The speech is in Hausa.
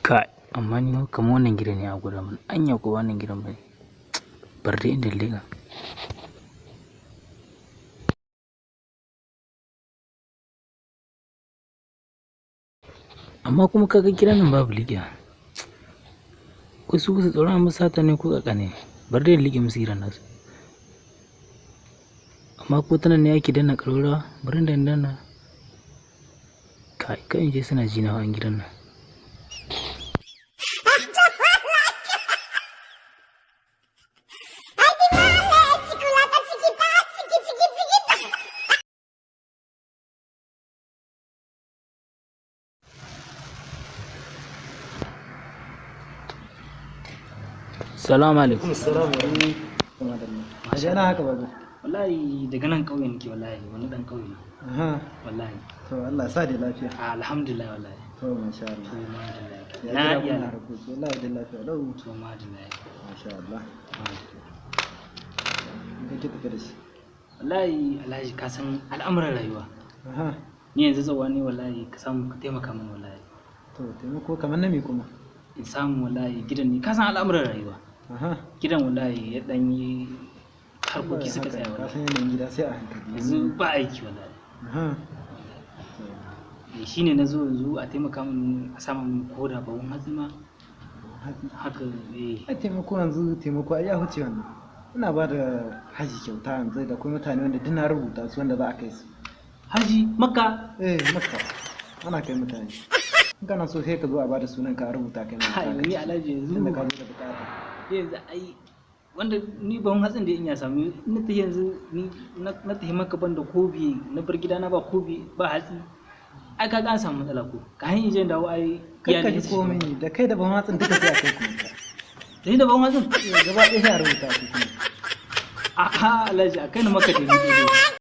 Kai, amma ni kamar wannan gidan ne a gwada mun. Anya ko wannan gidan bane. Bar dai inda leƙa. Amma kuma kaga gidan nan babu liƙiya. Ko su su tsoron musu sata ne ko ƙaƙa ne. Bar dai in liƙe musu gidan nasu. Amma ko ta nan ne ake danna ƙararrawa, bari in danna. Kai, kai in je suna ji na an gidan nan. Salamu alaikum. Ashe na haka babu. Wallahi daga nan ƙauyen nake, wallahi wani ɗan ƙauye ne. Aha. Wallahi. To Allah sa da lafiya. Alhamdulillah wallahi. To masha Allah. To madalla. Ya Na gida iya. kuna harkoki. Wallahi da lafiya lau. To madalla. Masha Allah. Madalla. In kake tafi da shi. Wallahi Alhaji ka san al'amuran rayuwa. Aha. Ni yanzu tsawa ne wallahi ka samu ka taimaka min wallahi. To taimako kamar na me kuma? In samu wallahi gidan ne ka san al'amuran rayuwa. Aha. Gidan wallahi ya ɗan yi harkoki suka tsaya Ka wallahi. san yanayin gida sai a hankali. Yanzu ba aiki wallahi. Aha. Shi ne na zo yanzu a taimaka min a sama min koda bawun hatsi ma Hatsi. haka eh. Ai taimako yanzu taimako ai ya huce wannan. Ina ba da haji kyauta yanzu da kuma mutane wanda duk na rubuta su wanda za a kai su. Haji Makka. Eh Makka. Ana kai mutane. In kana so sai ka zo a bada sunan ka a rubuta kai ma. Kai ni Alhaji yanzu Tunda ka zo da bukata. Yanzu ai wanda ni ban hatsin da in ya samu na tafi yanzu ni na tafi maka ban da kobi na bar gidana ba kobi ba hatsi ai kaga an samu matsala ko ka hanyar jin dawo ai Kar ka ji iyali su shiga. komai da kai da ban hatsin duka sai a kai ku Makka. Da ni da ban hatsin Gaba ɗaya sai a rubuta su kuma. A'a Alhaji a kai ni maka da ni.